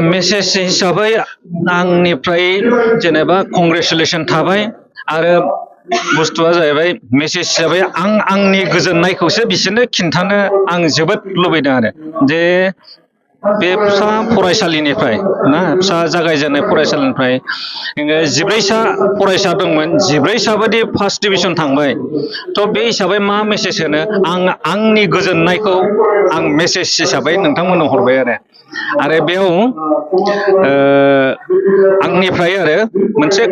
message हिसाबै आंनिफ्राय जेनेबा कंग्रेसुलेसन थाबाय आरो बुस्थुआ जाहैबाय मेसेज हिसाबै आंनि गोजोननायखौसो बिसोरनो खिन्थानो आं जोबोद लुबैदों आरो जे बे फिसा फरायसालिनिफ्राय ना फिसा जागायजेननाय फरायसालिनिफ्राय जिब्रैसा फरायसा दंमोन जिब्रैसाबोदि फार्स्ट डिभिजन थांबाय थ' बे हिसाबै मा मेसेज होनो आंनि गोजोननायखौ आं मेसेज हिसाबै नोंथांमोननो हरबाय आरो बेयाव आंनिफ्राय आरो मोनसे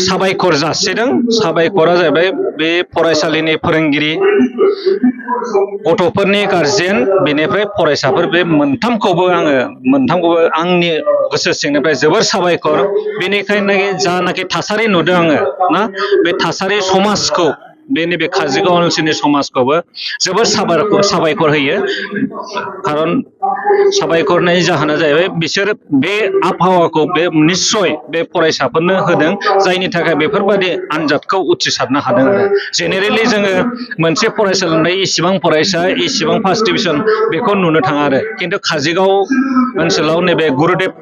साबायखर जासिदों साबायखरा जाहैबाय बे फरायसालिनि फोरोंगिरि गथ'फोरनि गारजेन बेनिफ्राय फरायसाफोर बे मोनथामखौबो आंनि गोसो सिंनिफ्राय जोबोर साबायखर बेनिखायनो जानाखि थासारि नुदों आङो ना बे थासारि समाजखौ बे नैबे काजिगांव ओनसोलनि समाजखौबो जोबोर साबायखर होयो खारन साबायखर होनायनि जाहोना जाहैबाय बिसोर बे आबहावाखौ बे निस्सय बे फरायसाफोरनो होदों जायनि थाखाय बेफोरबादि आनजादखौ उथ्रिसारनो हादों आरो जेनेरेलि जोङो मोनसे फरायसालिनिफ्राय इसिबां फरायसा इसिबां फार्स्ट डिभिजन बेखौ नुनो थाङा आरो खिन्थु काजिगांव ओनसोलाव नैबे गुरुदेब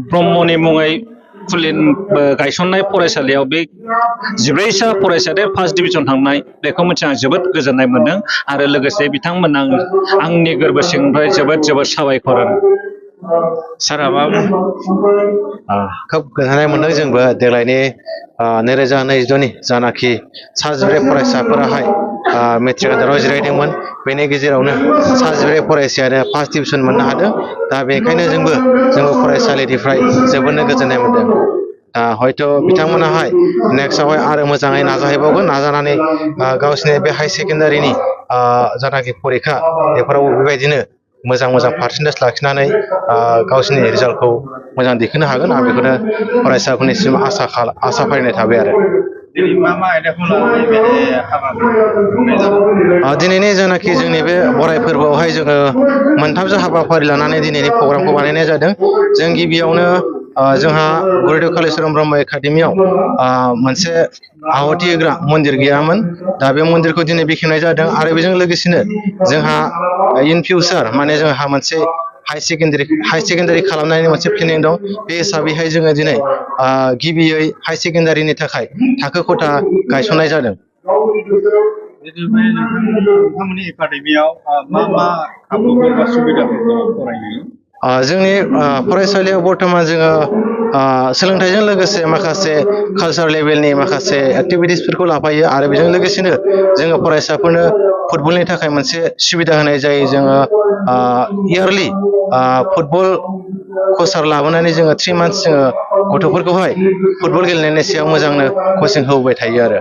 ब्रह्मनि मुङै गायसननाय फरायसालियाव बे जिब्रैसा फरायसाया फार्स्ट डिभिजन थांनाय बेखौ मिथिना आं जोबोद गोजोननाय मोनदों आरो लोगोसे बिथांमोननो आंनि गोरबो सिंनिफ्राय जोबोद जोबोद साबायखर आरो सारा मा खोब गोजोननाय मोनदों जोंबो देग्लायनि 2022नि जानाखि सा 14 फरायसाफोराहाय मेट्रिक आनजादाव जिरायदोंमोन बेनि गेजेरावनो सा 14 फरायसायानो फार्स्ट डिभिजन मोननो हादों दा बेनिखायनो जोंबो फरायसालिनिफ्राय जोबोरैनो गोजोननाय मोनदों हयथ' बिथांमोनाहाय नेक्स्टआवहाय आरो मोजाङै नाजाहैबावगोन नाजानानै गावसिनि बे हाई सेकेन्डारिनि जानाखि फरिखा बेफोराव बेबायदिनो मोजां पार्सेन्टेज लाखिनानै गावसिनि रिजाल्टखौ मोजां दिखोनो हागोन आं बेखौनो फरायसाफोरनिसिम आसा फारिनाय थाबाय आरो दिनैनि जानाखि जोंनि बे बराय फोरबोआवहाय जोङो मोनथामसो हाबाफारि लानानै दिनैनि प्रग्रामखौ बानायनाय जादों जों गिबियावनो जोंहा गुरुदेब कालिचरन ब्रह्म एकाडेमियाव मोनसे आहुति होग्रा मन्दिर गैयामोन दा बे मन्दिरखौ दिनै बेखेवनाय जादों आरो बेजों लोगोसेनो जोंहा इन फिउचार माने जोंहा मोनसे हाई सेकेन्डारि खालामनायनि मोनसे प्लेनिं दं बे हिसाबैहाय जोङो दिनै गिबियै हाई सेकेन्डारिनि थाखाय थाखो खथा गायसननाय जादों नोंथांमोननि एकाडेमियाव मा मा खाबुफोर बा सुबिदाफोर दङ फरायनायनि जोंनि फरायसालियाव बर्तमान जोङो सोलोंथाइजों लोगोसे माखासे कालचार लेभेलनि माखासे एक्टिभिटिसफोरखौ लाफायो आरो बेजों लोगोसेनो जोङो फरायसाफोरनो फुटबलनि थाखाय मोनसे सुबिदा होनाय जायो जोङो इयारलि फुटबल कचार लाबोनानै जोङो 3 मान्थस जोङो गथ'फोरखौहाय फुटबल गेलेनायनि सायाव मोजांनो कचिं होबोबाय थायो आरो